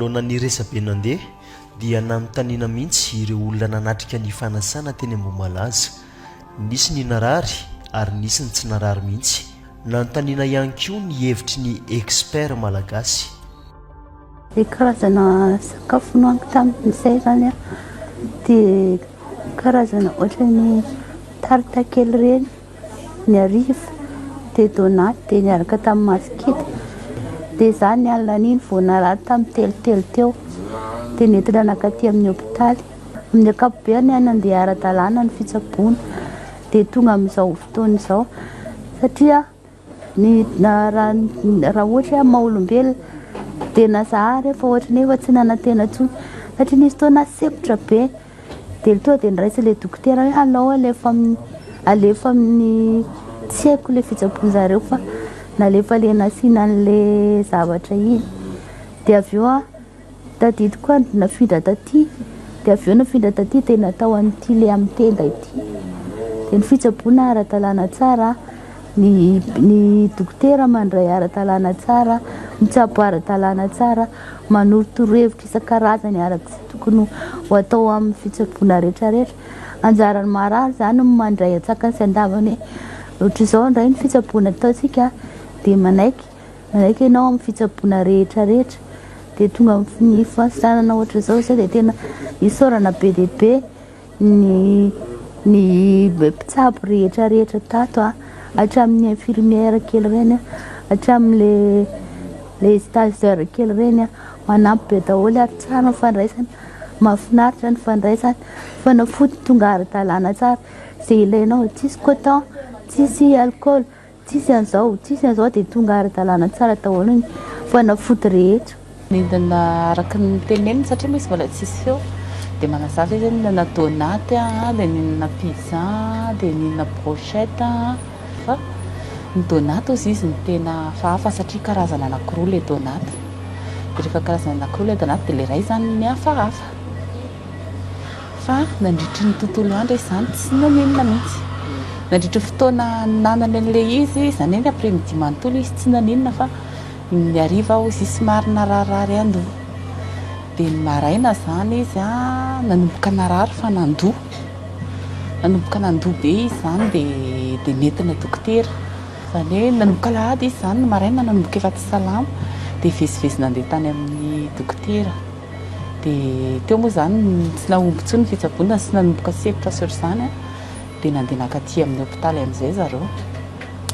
Manoloana ny resabe nandeha dia nanontaniana mihitsy ireo olona nanatrika ny fanasana teny Ambohimalaza. Nisy ny narary ary nisy ny tsy narary mihitsy. Nanontaniana ihany koa ny hevitry ny expert malagasy. Ny karazana sakafo nohaniko tamin'izay izany an, dia karazana ohatran'ny tarte kely ireny ny hariva, dia donat dia niaraka tamin'ny masikita. Dia izaho ny alina an'iny vao narary tamin'ny telotelo teo, dia nentina nankaty amin'ny hopitaly. Amin'ny ankapobeny nandeha ara-dalàna ny fitsaboana dia tonga amin'izao fotoana izao satria Ny raha raha ohatra hoe amin'ny maha olombelona dia na za ary efa ohatran'ny efa tsy nanantena intsony satria nisy fotoana aho sempotra be dia tonga dia noraisin'ilay dokotera hoe alao alefa amin'ny alefa amin'ny tsy haiko ilay fitsaboan-jareo fa nalefa ilay nasiana an'ilay zavatra iny dia avy eo aho Tadidiko koa nafindra taty dia avy eo nafindra taty dia natao an'ity le amin'ny tenda ity. Dia ny fitsaboana ara-dalàna tsara, ny ny dokotera mandray ara-dalàna tsara, mitsabo ara-dalàna tsara, manoro torohevitra isan-karazany araka izay tokony ho atao amin'ny fitsaboana rehetrarehetra. Anjaran'ny marary izany no mandray an-tsakany sy an-davany hoe ohatr'izao indray ny fitsaboana ataontsika dia manaiky. Manaiky ianao amin'ny fitsaboana rehetra rehetra dia tonga amin'ny fahasitranana ohatr'izao izay dia tena isaorana be dia be ny ny mpitsabo rehetra rehetra tato a, hatramin'ny infirmière kely ireny a, hatramin'le le stagiaire kely ireny a, manampy be daholo ary tsara ny fandraisana, mahafinaritra ny fandraisana, fanafody tonga ara-dalàna tsara, izay ilainao, tsisy coton, tsisy alcool. Tsisy an'izao, tsisy an'izao dia tonga ara-dalàna tsara daholo ny fanafody rehetra. Nidina araka ny noteneniny satria moa izy mbola tsisy feo dia manazava izy hoe nihinana donat aho dia nihinana pizza dia nihinana brochette aho fa ny donat hozy izy no tena hafahafa satria karazana anankiroa ilay donat dia rehefa karazana anankiroa ilay donat dia ilay iray izany ny hafahafa. Fa nandritry ny tontolo andro izy izany tsy naninona mihitsy. Nandritry ny fotoana nanany an'ilay izy, izany hoe ny après midi manontolo izy tsy naninona fa ny hariva hozy izy somary nararirary andoha. Dia ny maraina izany izy an, nanomboka narary fa nandoa. Nanomboka nandoa be izy izany dia dia nentina dokotera. Izany hoe nanomboka alahady izy izany, ny maraina nanomboka efa tsy salama dia nivezivezy nandeha tany amin'ny dokotera. Dia teo moa izany tsy nahomby intsony ny fitsaboana sy nanomboka sempotra sy ohatr'izany an, dia nandeha nankaty amin'ny hopitaly amin'izay zareo.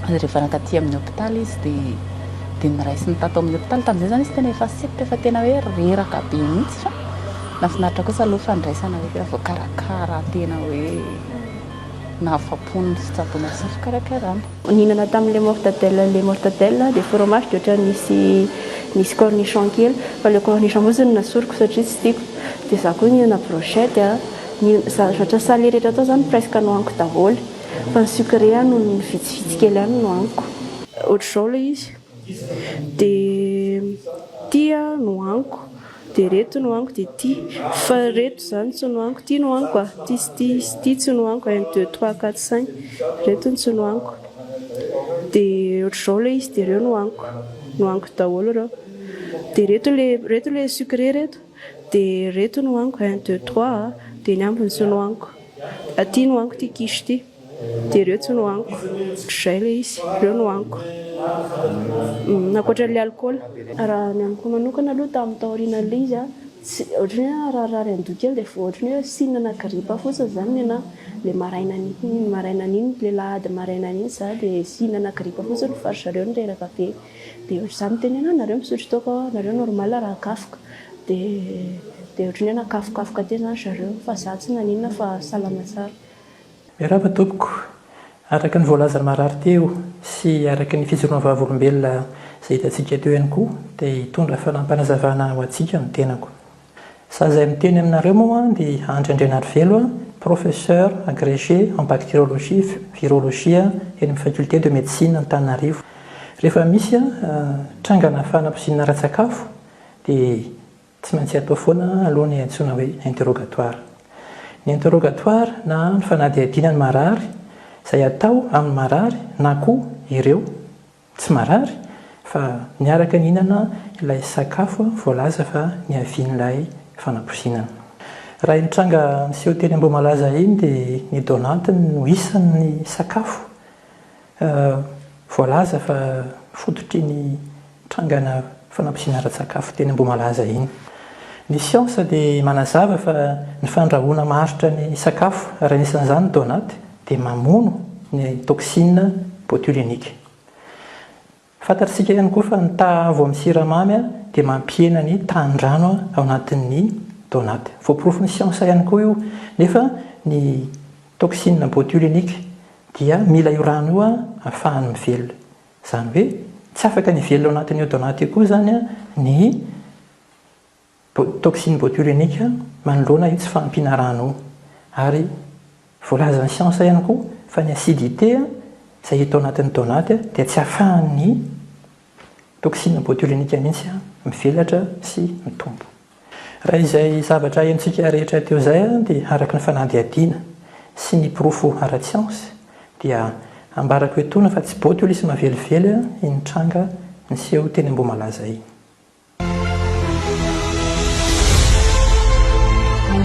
Dia rehefa nankaty amin'ny hopitaly izy dia dia noraisiny tato amin'ny hopitaly, tamin'izay izany izy tena efa sempotra, efa tena hoe reraka be mihitsy fa nahafinaritra kosa aloha fandraisana hoe tena voakarakara tena hoe nahafapo ny fitsaboana sy ny fikarakarana. Nihinana tamin'ilay mortadelle ilay mortadelle dia fromage dia ohatran'ny nisy nisy cornichon kely fa ilay cornichon fotsiny no nasoriko satria tsy tiako dia za koa nihinana brochette a, nihinana zavatra salé rehetra tao zany presque nohaniko daholo fa ny sucré no vitsivitsy kely ihany no nohaniko. Ohatr'izao ilay izy dia ity nohaniko. Dia ireto no haniko dia ity. Fa ireto izany tsy nohaniko. Ity no haniko a. Ity sy ity sy ity tsy nohaniko. Un, deux, trois, quatre, cinq. Ireto no tsy nohaniko. Dia ohatr'izao ilay izy dia ireo no haniko. Nohaniko daholo ireo. Dia ireto ilay ireto ilay sucré ireto. Dia ireto no haniko. Un, deux, trois a. Dia ny ambiny tsy nohaniko. Ity no haniko ity quiche ity. Dia ireo tsy nohaniko. Ohatr'izay ilay izy. Ireo nohaniko. Ankoatra ilay alikaola. Raha ny amiko manokana aloha tamin'ny taorianan'ilay izy an, tsy ohatran'ny hoe nararirary an-doha kely dia ohatran'ny hoe signe-na grippe fotsiny izany ny anà. Ilay marainan'iny, ny marainan'iny, ilay alahady marainan'iny izaho dia signe-na grippe fotsiny fa ry zareo nireraka be. Dia ohatr'izaho miteny hoe nareo misotro toaka hoa, nareo normal raha akafoka. Dia dia ohatran'ny hoe nakafokafoka teo izany ry zareo fa izaho tsy naninona fa salama tsara. Miarahaba tompoko. Araka ny voalazan'ny marary teo sy araka ny fijoroana vavolombelona izay hitantsika teo ihany koa dia hitondra fanaampanazavana ho antsika ny tenako. Za izay miteny aminareo moa dia Andry Andrianarivelo, professeur agrégé en bactériologie virologie eny amin'ny faculté de médecine Antananarivo. Rehefa misy trangana fanapoizinana ara-tsakafo dia Tsy maintsy atao foana aloha ny antsoina hoe interrogatoire. Ny interrogatoire na ny fanadihadiana ny marary izay atao amin'ny marary na koa ireo tsy marary fa niaraka nihinana ilay sakafo voalaza fa niavian'ilay fanapoizinana. Raha iny tranga niseho teny Ambohimalaza iny dia ny donat no isan'ny sakafo Voalaza fa fototry ny trangana fanampiziana ara-tsakafo teny Ambohimalaza iny. Ny siansa dia manazava fa ny fandrahoana maharitra ny sakafo, ary anisan'izany ny donat, dia mamono ny toxine botulinique. Fantatsika ihany koa fa ny taha avo amin'ny siramamy dia mampihena ny tahan-drano ao anatin'ny donat. Voaporofon'ny siansa ihany koa io. Nefa ny toxine botulinique dia mila io rano io ahafahany mivelona. Izany hoe tsy afaka ny hivelona ao anatin'io donat io koa izany ny toxine botulinique manoloana io tsy fahampiana rano io. Ary voalazan'ny siansa ihany koa fa ny acidité izay hita ao anatin'ny donat dia tsy ahafahan'ny toxine botulinique mihitsy mivelatra sy mitombo. Raha izay zavatra henontsika rehetra teo izay dia araka ny fanadihadiana sy ny porofo ara-tsiansa dia ambarako etoana fa tsy botulisme velively iny tranga niseho teny Ambohimalaza iny.